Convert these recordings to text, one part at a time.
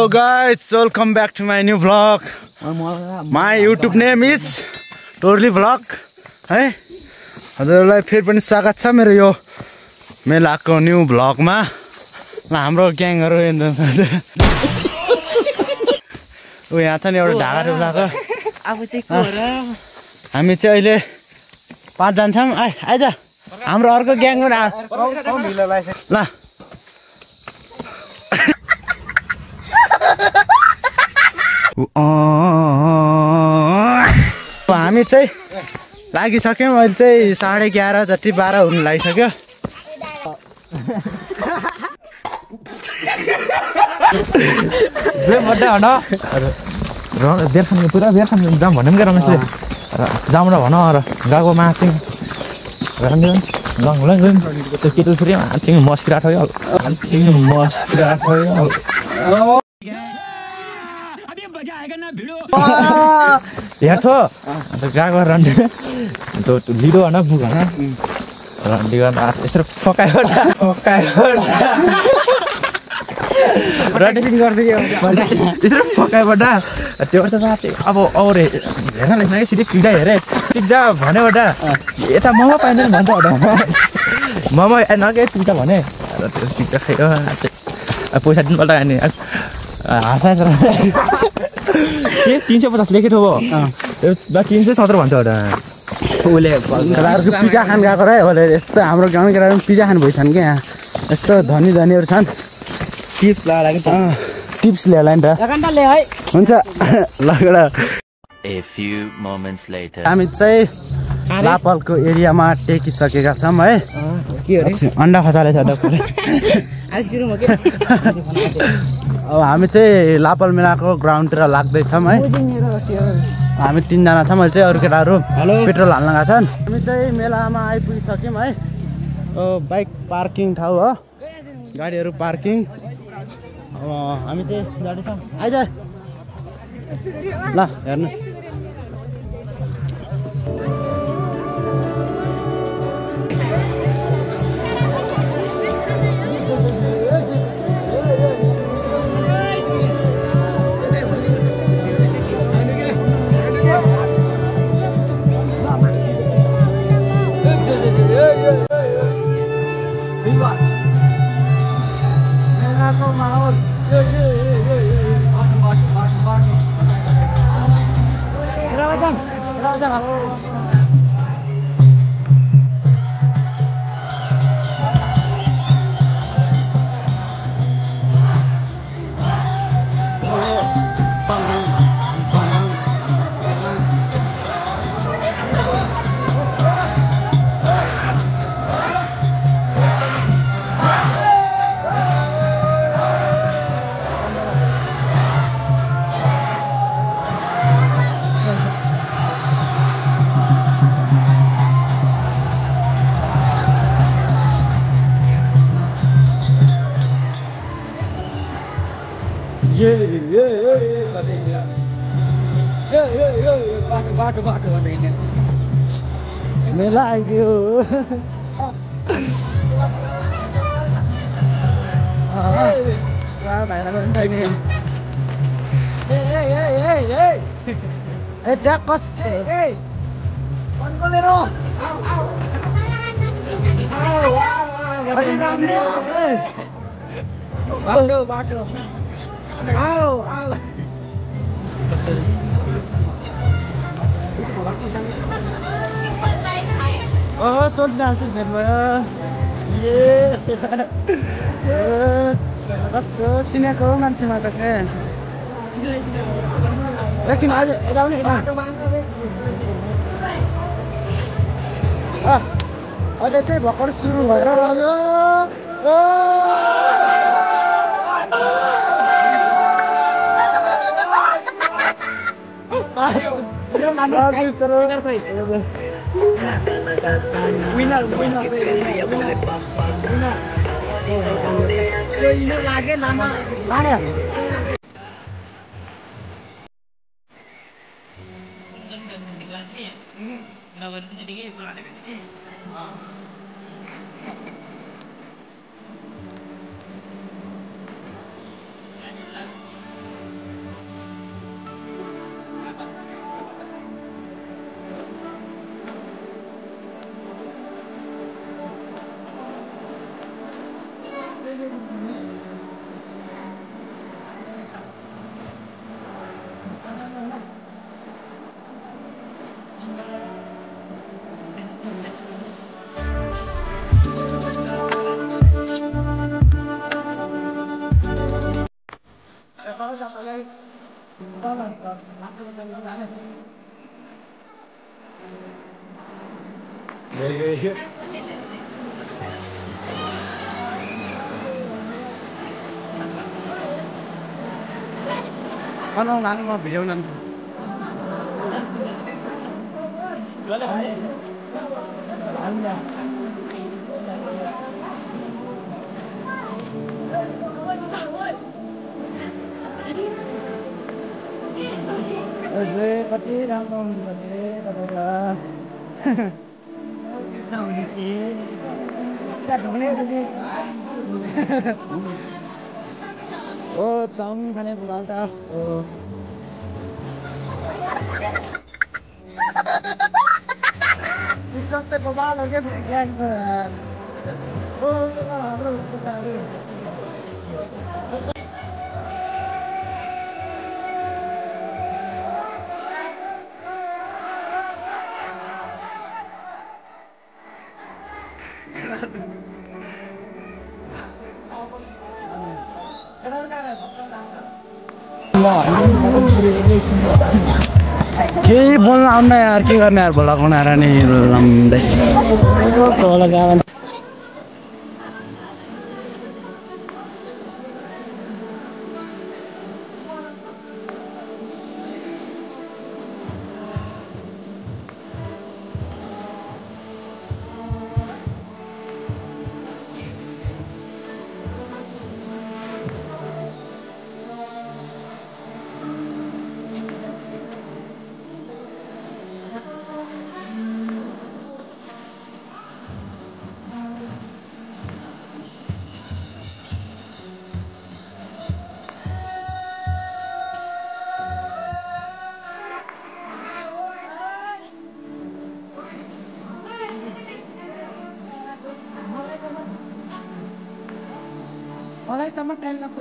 Hello guys, welcome back to my new vlog. My YouTube name is Totally Vlog. है हजुरलाई फेरि पनि स्वागत छ मेरो यो मेलाको न्यू भ्लगमा। ल हाम्रो ग्याङहरु हेर्नुहुन्छ उ यहाँ छ नि एउटा ढाका टुप्लाको। अब चाहिँ को र हामी चाहिँ अहिले 5 जना छौं। आइज हाम्रो अर्को ग्याङ पनि ल हामी चाहिँ लागिसक्यौं। अहिले चाहिँ 11:30 जति 12 हुन लागिसक्यो। पुरा बेर खानु जाम भन्ने के रमेशले जाम र भन र गएको माछिङ रन्दिन लङ त्यो केटल फ्री माछिङ मस्किरा ठयो माछिङ मस्किरा ठयो हेर्थो अन्त गएको रन्डी त्यो लिडो भन बुक भन रन्डी गर्न यसरी पकायो रन्डी गर्दै यसरी पकायोबाट त्यो त अब औरे हेर्न लेख्न कि सिधै पिज्जा हेरे पिज्जा भनेबाट यता मोमो पाइँदैन भन्छ मोमो नके पिज्जा भने त्यो पिज्जा खायो पैसा दिनु पर्दा अनि हाँसा के 350 लेखेको भयो 370 भन्छ एउटा उसले पिज्जा खान गएको र अहिले यस्तो हाम्रो गाउँको केटाहरु पिज्जा खान भइछन् के यहाँ यस्तो धनी धनीहरु छन्। टिप्स ल्याएर नि त टिप्स ल्याएर नि त ले है हुन्छ लगडा। A few moments later. हामी चाहिँ लापलको एरियामा टेकिसकेका छौं है। के हो रे अन्डा खसाले छ डक्टर आइसक्रिम हो के अब हामी चाहिँ लापल मेलाको ग्राउन्डतिर लाग्दै छौं है। हामी 3 जना छौं। अहिले चाहिँ अरु केटाहरु पेट्रोल हाल्न गएका छन्। हामी चाहिँ मेलामा आइपुगिसक्यौं है। बाइक पार्किङ ठाउँ हो, गाडीहरु पार्किङ। अब हामी चाहिँ जाँदैछौँ। आइज ल हेर्नुस् बाटो मेला आइदियो। बाटो सोध्न कस्तो चिनेको मान्छेमा त एकछिन अझ यताउने अहिले चाहिँ भर्खर सुरु भएर विनर लागे लामा लाने Ano nang mga video nan. Pati lang nung talaga. Oh, chow mein खाने बोलाउँदा हो जस्तै बोलाउँदा के भइरहेको ओ हाम्रो पुताहरू केही बोल्न आउन यार के गर्ने यार भोला बनाएर नि लम्दै मलाई सम्म टाइम लाग्छ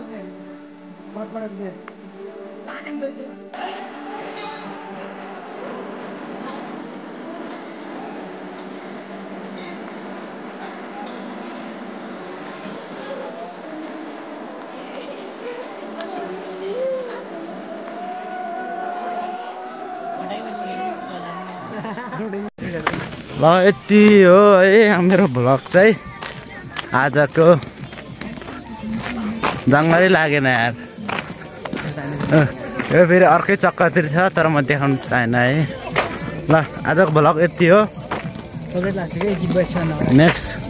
ल यति हो है मेरो भ्लग चाहिँ आजको जङ्गलै लागेन यार यो फेरि अर्कै चक्कातिर छ तर म देखाउनु चाहेन है ल आजको भ्लग यति हो नेक्स्ट